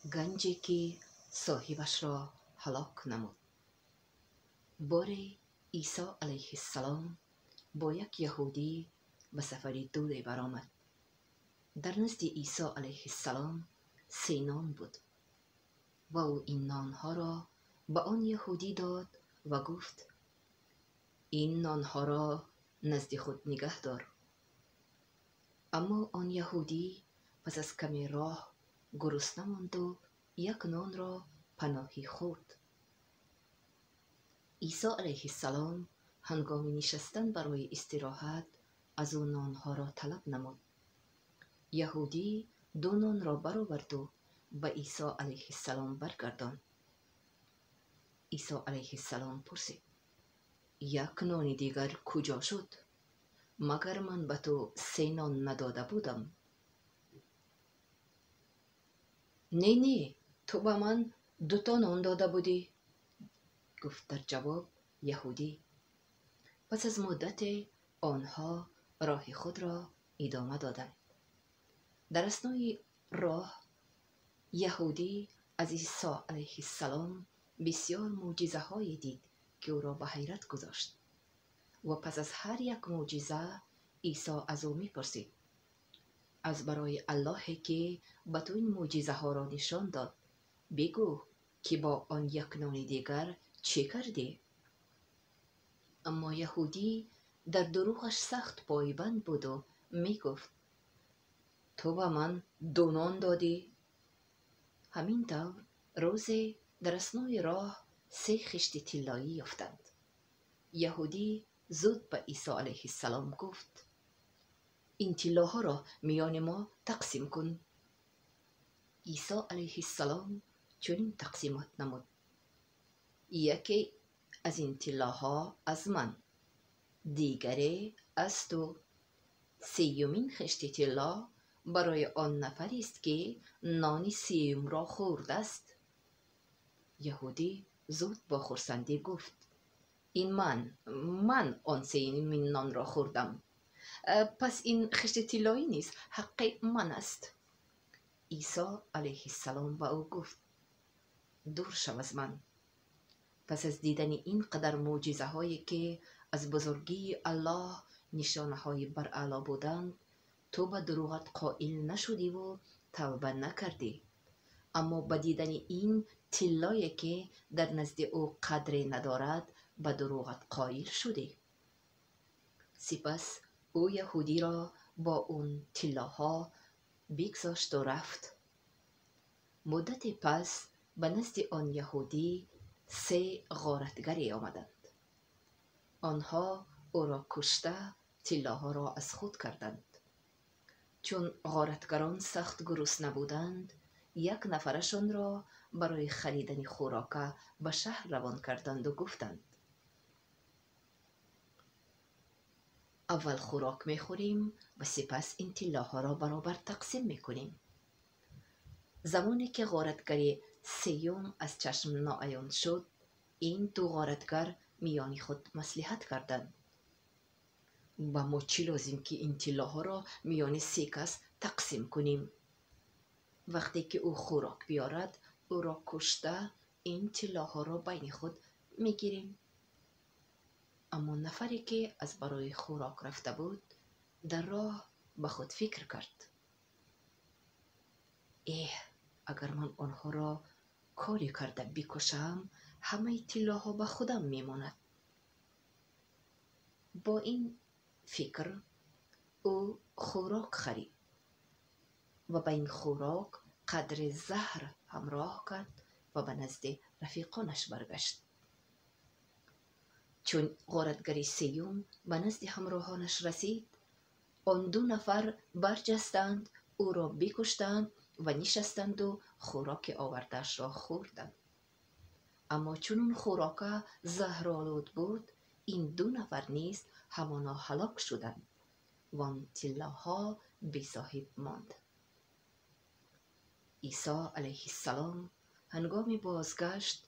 Ганҷе ки соҳибашро ҳалок намуд. Боре Исо алайҳиссалом бо як яҳудӣ ба сафари дуре баромад. Дар назди Исо алайҳиссалом се нон буд ва ӯ ин нонҳоро ба он яҳудӣ дод ва гуфт: ин нонҳоро назди худ нигаҳ дор. Аммо он яҳудӣ пас аз каме роҳ гурусна монду як нонро паноҳӣ хӯрд. Исо алайҳиссалом ҳангоми нишастан барои истироҳат аз ӯ нонҳоро талаб намуд. Яҳудӣ ду нонро бароварду ба Исо алайҳиссалом баргардонд. Исо алайҳиссалом пурсид: як нони дигар куҷо шуд? Магар ман ба ту се нон надода будам? Не, не, ту ба ман дуто нон дода будӣ, гуфт дар ҷавоб яҳудӣ. Пас аз муддате онҳо роҳи худро идома доданд. Дар аснои роҳ яҳудӣ аз Исо алайҳиссалом бисёр мӯъҷизаҳое дид, ки ӯро ба ҳайрат гузошт. Ва пас аз ҳар як мӯъҷиза Исо аз ӯ мепурсид: аз барои Аллоҳе ки ба ту ин мӯъҷизаҳоро нишон дод, бигӯ ки бо он як нони дигар чӣ кардӣ? Аммо яҳудӣ дар дурӯғаш сахт пойбанд буду мегуфт: ту ба ман ду нон додӣ. Ҳамин тавр рӯзе дар аснои роҳ се хишти тиллоӣ ёфтанд. Яҳудӣ зуд ба Исо алайҳиссалом гуфт: ин тиллоҳоро миёни мо тақсим кун. Исо алайҳиссалом чунин тақсимот намуд: яке аз ин тиллоҳо аз ман, дигаре аз ту, сеюмин хишти тилло барои он нафарест, ки нони сеюмро хӯрдааст. Яҳудӣ зуд бо хурсандӣ гуфт: ин ман он сеюмин нонро хӯрдам, пас ин хишти тиллоӣ низ ҳаққи ман аст. Исо алайҳиссалом ба ӯ гуфт: дур шав аз ман. Пас аз дидани ин қадар мӯъҷизаҳое, ки аз бузургии Аллоҳ нишонаҳои бараъло буданд, ту ба дурӯғат қоил нашудиву тавба накардӣ. Аммо ба дидани ин тиллое, ки дар назди ӯ қадре надорад, ба дурӯғат қоил шудӣ. Сипас ӯ яҳудиро бо он тиллоҳо бигзошту рафт. Муддате пас ба назди он яҳудӣ се ғоратгаре омаданд. Онҳо ӯро кушта тиллоҳоро аз худ карданд. Чун ғоратгарон сахт гурусна буданд, як нафарашонро барои харидани хӯрока ба шаҳр равон карданду гуфтанд: аввал хӯрок мехӯрем ва сипас ин тиллоҳоро баробар тақсим мекунем. Замоне ки ғоратгари сеюм аз чашм ноаён шуд, ин ду ғоратгар миёни худ маслиҳат карданд: ба мо чӣ лозим, ки ин тиллоҳоро миёни се кас тақсим кунем? Вақте ки ӯ хӯрок биёрад, ӯро кушта ин тиллоҳоро байни худ мегирем. Аммо нафаре, ки аз барои хӯрок рафта буд, дар роҳ ба худ фикр кард: эҳ, агар ман онҳоро коре карда бикушам, ҳамаи тиллоҳо ба худам мемонад. Бо ин фикр ӯ хӯрок харид ва ба ин хӯрок қадри заҳр ҳамроҳ кард ва ба назди рафиқонаш баргашт. Чун ғоратгари сеюм ба назди ҳамроҳонаш расид, он ду нафар барҷастанд, ӯро бикуштанд ва нишастанду хӯроки овардаашро хӯрданд. Аммо чунон хӯрока заҳролуд буд, ин ду нафар низ ҳамоно ҳалок шуданд ва он тиллоҳо бесоҳиб монд. Исо алайҳиссалом ҳангоми бозгашт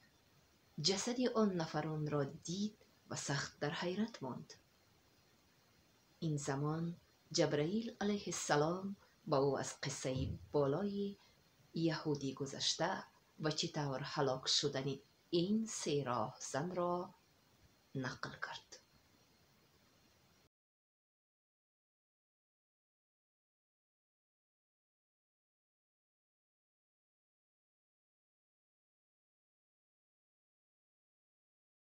ҷасади он нафаронро дид ва сахт дар ҳайрат монд. Ин замон Ҷабраил алайҳиссалом ба ӯ аз қиссаи болои Яҳудӣ гузашта ва чӣ тавр ҳалок шудани ин се роҳзанро нақл кард.